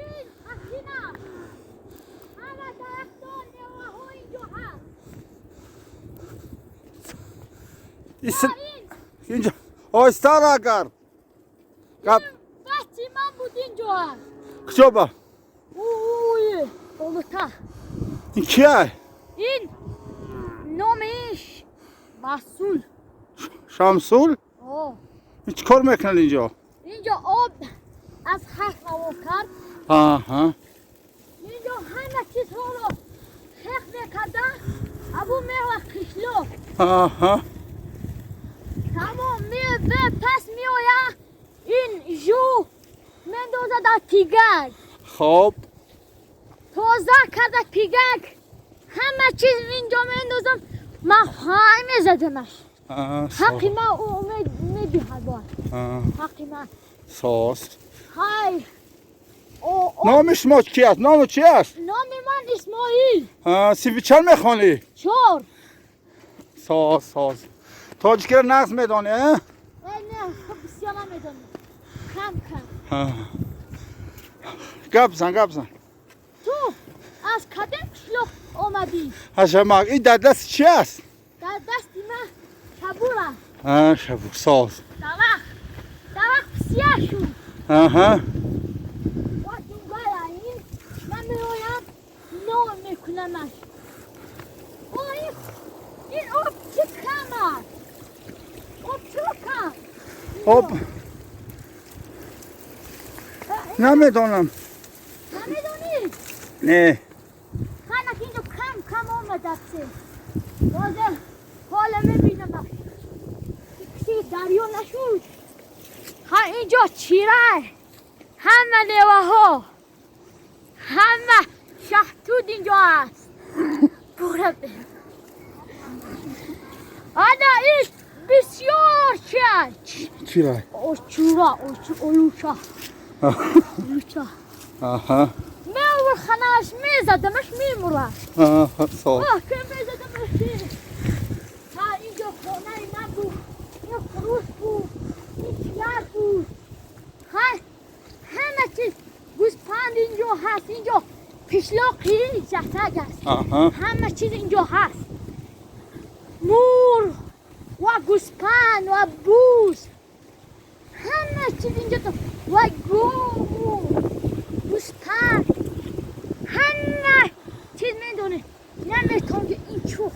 Ин ҳасина. Ҳама дарахтон, меваҳо инҷо ҳаст. Исм Ин инҷо оҳистар агар. Гап. Ин бачи ман буд, инҷо аст. Куҷо ба? Уй, олута. Ин кия? Ин номиш Масул. Шамсул? О. Ин чӣ кор мекунад инҷо? Инҷо об аз хах равон кард. Аҳа. Инҷо ҳама чизҳоро хех мекарда, абу мева қишлоқ. Аҳа. Тамом, меве пас меоя, ин жу мендоза дар пигак. Хоб. Тоза карда пигак. Ҳама чиз инҷо мендозам, ман хай мезадамаш. Ҳаққи ман ӯ медиҳад бояд. Ҳаққи ман. Соз. Хай. Номи шумо ки аст? Номи чи аст? Номи ман Исмоил. Синфи чанд мехонӣ? 4. Соз, соз. Тоҷикиро нағз медонӣ, а? Не, хуб бисёр намедонам. Кам кам. Гап зан, гап зан. Ту аз кадом қишлоқ омадӣ? Ҳашамак, ин дар дасти чи аст? Дар дасти ман шабур аст. Шабур, соз. Дарахт. Дарахт сиёҳ шуд. Аҳа. Ва дунгала ин ман меоям, нон мекунамаш. О, ин об чӣ кам аст? Об чаро кам? Об намедонам. Намедонӣ? Не. Ханак инҷо кам кам омадаст. Ҳозир ҳола мебинамаш. Киси дарё нашуд. Ҳа, инҷо чирай. Ҳама меваҳо. Ҳама шаҳтут инҷо аст. Бура. Ана ин бисёр чи аст? Чирай? Очура, олуча. Олуча. Аҳа. Мевур ханааш мезадамаш, мемурад. Аҳа, соз. Оҳ, ки мезадамаш. Ҳа, инҷо хонаи ман буд. Ин хурус буд. Ин чиар буд. Ҳа, ҳама чиз, гӯспанд инҷо ҳаст. Инҷо қишлоқи жатак аст. Аҳа. Ҳама чиз инҷо ҳаст. Мурғ ва гӯспанд ва буз. Ҳама чиз инҷо ва гову гӯспанд. Ҳама чиз медонӣ. Наметавон ки ин чӯ.